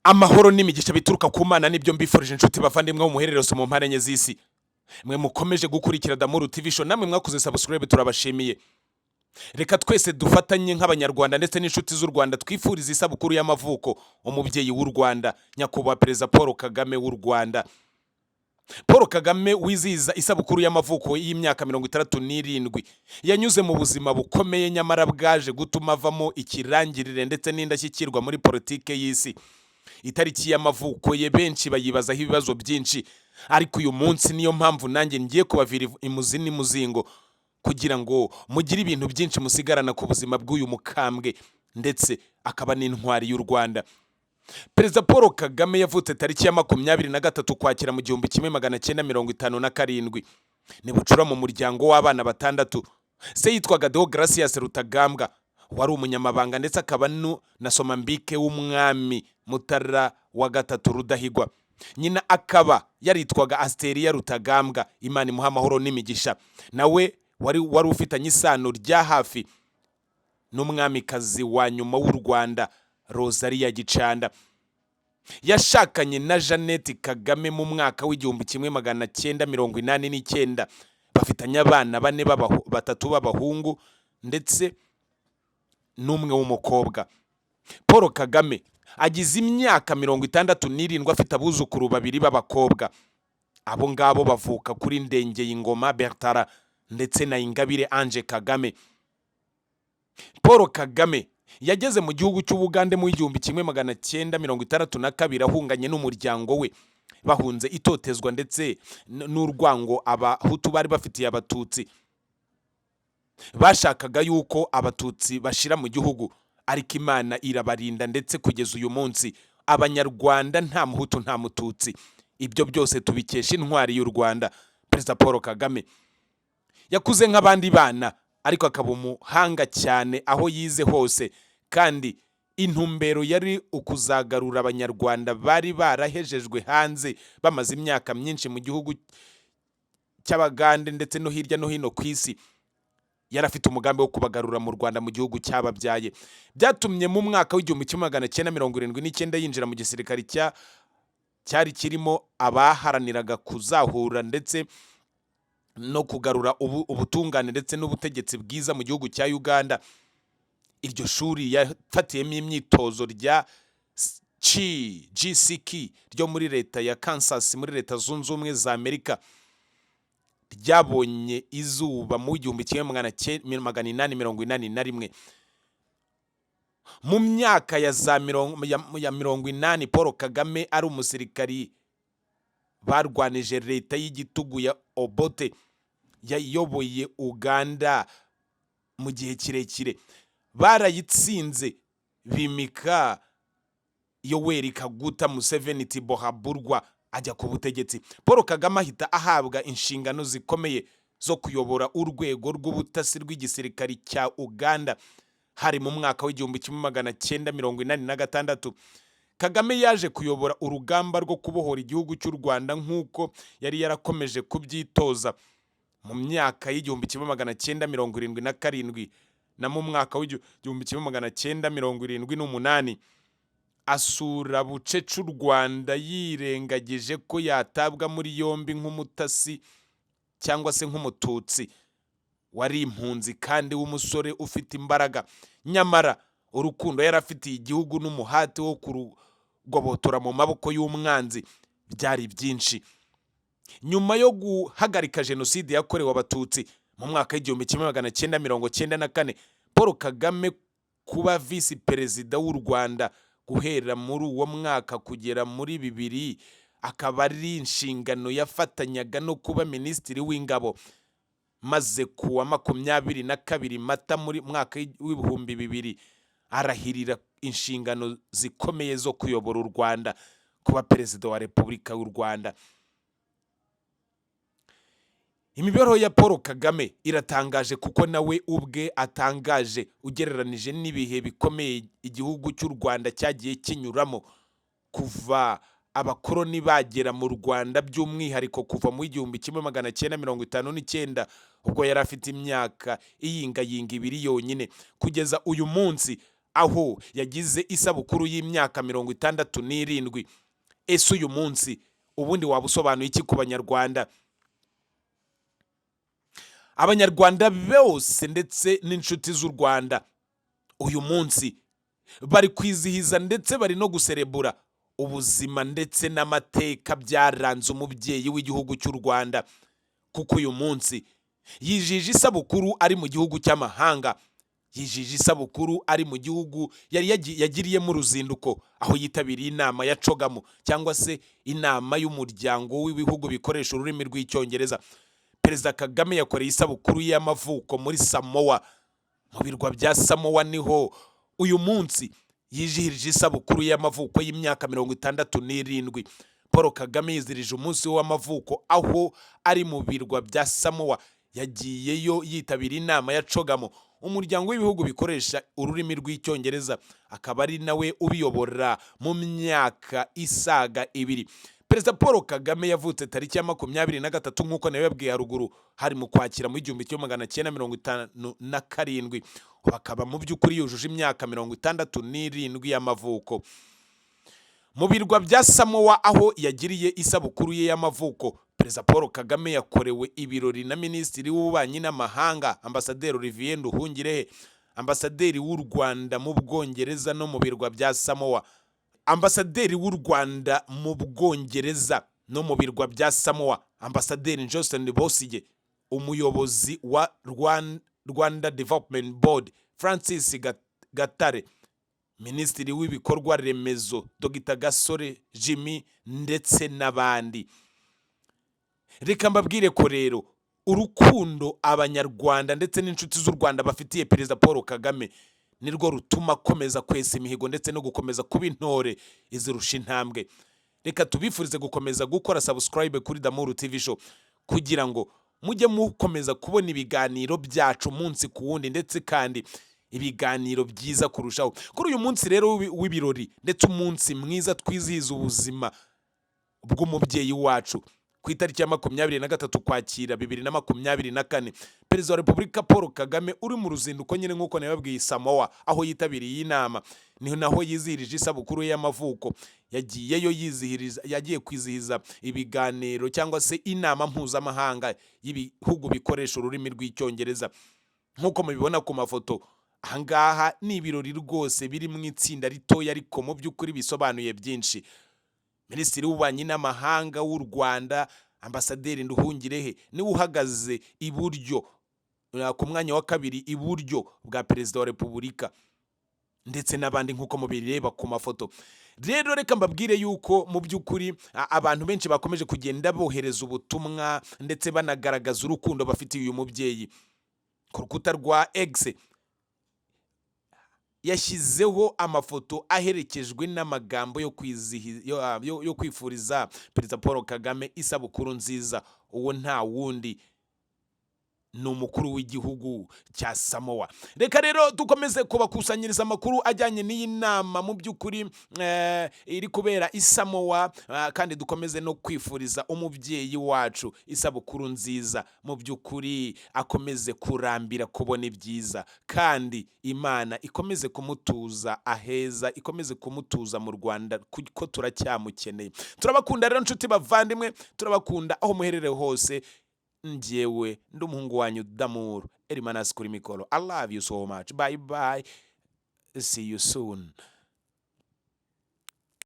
Amahoro n'imigisha bituruka ku Mana nibyo mbifurije, inshuti bavandimwe mu muhererzo mu mpande enye z'isi, mwe mukomeje gukurikira Damuru TV Show, namwe mwakoze subscribe, turabashimiye. Reka twese dufatanye nk'Abanyarwanda ndetse n'inshuti z'u Rwanda twifuriza isabukuru y'amavuko umubyeyi w'u Rwanda, Nyakubahwa Perezida Paul Kagame w'u Rwanda. Paul Kagame wizihiza isabukuru y'amavuko y'imyaka 67 yanyuze mu buzima bukomeye, nyamara bwaje gutuma avamo ikirangirire ndetse n'indashyikirwa muri politike y'isi. Itariki y'amavuko ye benshi bayibazaho ibibazo byinshi, ariko uyu munsi niyo mpamvu nanjye ngiye kubavira imuzi n'imuzingo kugira ngo mugire ibintu byinshi musigarana ku buzima bw'uyu mukambwe ndetse akaba n'intwari y'u Rwanda. Perezida Paul Kagame yavutse tariki ya 23 Ukwakira mu 1957, ni bucura mu muryango w'abana batandatu. Se yitwaga Deogratias Rutagambwa, wari umunyamabanga ndetse akaba na somambike w'umwami Mutara wa Gatatu Rudahigwa. Nyina akaba yaritwaga Asiteria Rutagambwa, Imana imuha amahoro n'imigisha, nawe wari ufitanye isano rya hafi n'umwamikazi wa nyuma w'u Rwanda, Rosalia Gicanda. Yashakanye na Jeannette Kagame mu mwaka w'1989, bafitanye abana bane, batatu b'abahungu ndetse n'umwe w'umukobwa. Paul Kagame agize imyaka 67, afite abuzukuru babiri b'abakobwa. Abo ngabo bavuka kuri Ndengeyingoma Bertara ndetse na Ingabire Ange Kagame. Paul Kagame yageze mu gihugu cy'Ubugande mu 1962 ahunganye n'umuryango we, bahunze itotezwa ndetse n'urwango Abahutu bari bafitiye Abatutsi. Bashakaga yuko Abatutsi bashira mu gihugu, ariko Imana irabarinda, ndetse kugeza uyu munsi Abanyarwanda nta Muhutu nta Mututsi. Ibyo byose tubikesha intwari y'u Rwanda, Perezida Paul Kagame. Yakuze nk'abandi bana, ariko akaba umuhanga cyane aho yize hose, kandi intumbero yari ukuzagarura Abanyarwanda bari barahejejwe hanze, bamaze imyaka myinshi mu gihugu cy'Abagande ndetse no hirya no hino ku isi. Yari afite umugambi wo kubagarura mu Rwanda, mu gihugu cyababyaye. Byatumye mu mwaka w'1979 yinjira mu gisirikare cyari kirimo abaharaniraga kuzahura ndetse no kugarura ubutungane ndetse n'ubutegetsi bwiza mu gihugu cya Uganda. Iryo shuri yafatiyemo imyitozo rya GCK ryo muri leta ya Kansas muri Leta Zunze Ubumwe za Amerika ryabonye izuba mu 1881. Mu myaka ya za 80, Paul Kagame ari umusirikari, barwanije leta y'igitugu ya Obote yayoboye Uganda mu gihe kirekire. Barayitsinze, bimika Yoweri Kaguta Museveni Tibuhaburwa ajya ku butegetsi. Paul Kagame ahita ahabwa inshingano zikomeye zo kuyobora urwego rw'ubutasi rw'igisirikari cya Uganda. Hari mu mwaka w'1986. Kagame yaje kuyobora urugamba rwo kubohora igihugu cy'u Rwanda nk'uko yari yarakomeje kubyitoza mu myaka y'1977 na mu mwaka w'1978. Asura bucece u Rwanda yirengagije ko yatabwa muri yombi nk'umutasi cyangwa se nk'Umututsi wari impunzi kandi w'umusore ufite imbaraga. Nyamara urukundo yari afitiye igihugu n'umuhate wo kurugobotora mu maboko y'umwanzi byari byinshi. Nyuma yo guhagarika Jenoside yakorewe Abatutsi mu mwaka w'1994, Paul Kagame kuba Visi Perezida w'u Rwanda guhera muri uwo mwaka kugera muri 2000, akaba ari inshingano yafatanyaga no kuba Minisitiri w'Ingabo. Maze ku wa 22 Mata muri mwaka w'2000 arahirira inshingano zikomeye zo kuyobora u Rwanda, kuba Perezida wa Repubulika y'u Rwanda. Imibereho ya Paul Kagame iratangaje, kuko nawe ubwe atangaje ugereranije n'ibihe bikomeye igihugu cy'u Rwanda cyagiye kinyuramo kuva abakoloni bagera mu Rwanda, by'umwihariko kuva mu 1959, ubwo yari afite imyaka iyingayinga 2 yonyine, kugeza uyu munsi. aho yagize isabukuru y'imyaka 67. Ese uyu munsi ubundi waba usobanuye iki ku Banyarwanda? Abanyarwanda bose ndetse n'inshuti z'u Rwanda uyu munsi bari kwizihiza ndetse bari no guserebura ubuzima ndetse n'amateka byaranze umubyeyi w'igihugu cy'u Rwanda, kuko uyu munsi yijije isabukuru ari mu gihugu cy'amahanga, yijije isabukuru ari mu gihugu yari yagiriyemo uruzinduko, aho yitabiriye inama ya CHOGM cyangwa se inama y'umuryango w'ibihugu bikoresha ururimi rw'Icyongereza. Perezida Kagame yakoreye isabukuru y'amavuko muri Samoa. Mu birwa bya Samoa niho uyu munsi yijihirije isabukuru y'amavuko y'imyaka 67. Paul Kagame yizihirije umunsi we w'amavuko aho ari mu birwa bya Samoa. Yagiyeyo yitabira inama ya CHOGM, umuryango w'ibihugu bikoresha ururimi rw'Icyongereza, akaba ari nawe ubiyobora mu myaka isaga 2. Perezida Paul Kagame yavutse tariki ya 23, nk'uko nabibabwiye haruguru, hari mu Kwakira mu 1957, bakaba mu by'ukuri yujuje imyaka 67 y'amavuko. Mu birwa bya Samoa aho yagiriye isabukuru ye y'amavuko, Perezida Paul Kagame yakorewe ibirori na Minisitiri w'Ububanyi n'Amahanga, Ambasaderi Olivier Nduhungirehe, Ambasaderi w'u Rwanda mu Bwongereza no mu birwa bya Samoa, Ambasaderi w'u Rwanda mu Bwongereza no mu birwa bya Samoa, Ambasaderi Johnston Busingye, umuyobozi wa Rwanda Development Board Francis Gatare, Minisitiri w'ibikorwa remezo Dr Gasore Jimmy ndetse n'abandi. Reka mbabwire ko rero urukundo Abanyarwanda ndetse n'inshuti z'u Rwanda bafitiye Perezida Paul Kagame nirwo rutuma akomeza kwesa imihigo ndetse no gukomeza kuba intore izirusha intambwe. Reka tubifurize gukomeza gukora subscribe kuri Damuru TV Show kugira ngo mujye mukomeza kubona ibiganiro byacu umunsi ku wundi, ndetse kandi ibiganiro byiza kurushaho. Kuri uyu munsi rero w'ibirori ndetse umunsi mwiza twizihiza ubuzima bw'umubyeyi wacu, ku itariki ya 23 Ukwakira 2024, Perezida wa Repubulika Paul Kagame uri mu ruzinduko nyine, nk'uko nabibabwiye, Samoa aho yitabiriye iyi nama, ni naho yizihirije isabukuru ye y'amavuko. Yagiyeyo yizihiriza, yagiye kwizihiza ibiganiro cyangwa se inama mpuzamahanga y'ibihugu bikoresha ururimi rw'Icyongereza, nk'uko mubibona ku mafoto ahangaha. Ni ibirori rwose biri mu itsinda ritoya, ariko mu by'ukuri bisobanuye byinshi. Minisitiri w'Ububanyi n'Amahanga w'u Rwanda, Ambasaderi Nduhungirehe, niwe uhagaze iburyo, ku mwanya wa kabiri iburyo bwa Perezida wa Repubulika, ndetse n'abandi nk'uko mubireba ku mafoto. Rero reka mbabwire yuko mu by'ukuri abantu benshi bakomeje kugenda bohereza ubutumwa ndetse banagaragaza urukundo bafitiye uyu mubyeyi. Ku rukuta rwa X yashyizeho amafoto aherekejwe n'amagambo yo kwifuriza Perezida Paul Kagame isabukuru nziza. Uwo nta wundi ni umukuru w'igihugu cya Samoa. Reka rero dukomeze kubakusanyiriza amakuru ajyanye n'iyi nama mu by'ukuri iri kubera i Samoa, kandi dukomeze no kwifuriza umubyeyi wacu isabukuru nziza. Mu by'ukuri akomeze kurambira kubona ibyiza, kandi Imana ikomeze kumutuza aheza, ikomeze kumutuza mu Rwanda kuko turacyamukeneye. Turabakunda rero nshuti bavandimwe, turabakunda aho muherereye hose. Njyewe ndi umuhungu wanyu Damuru Erimanasi kuri mikoro. I love you so much. Bye bye, see you soon.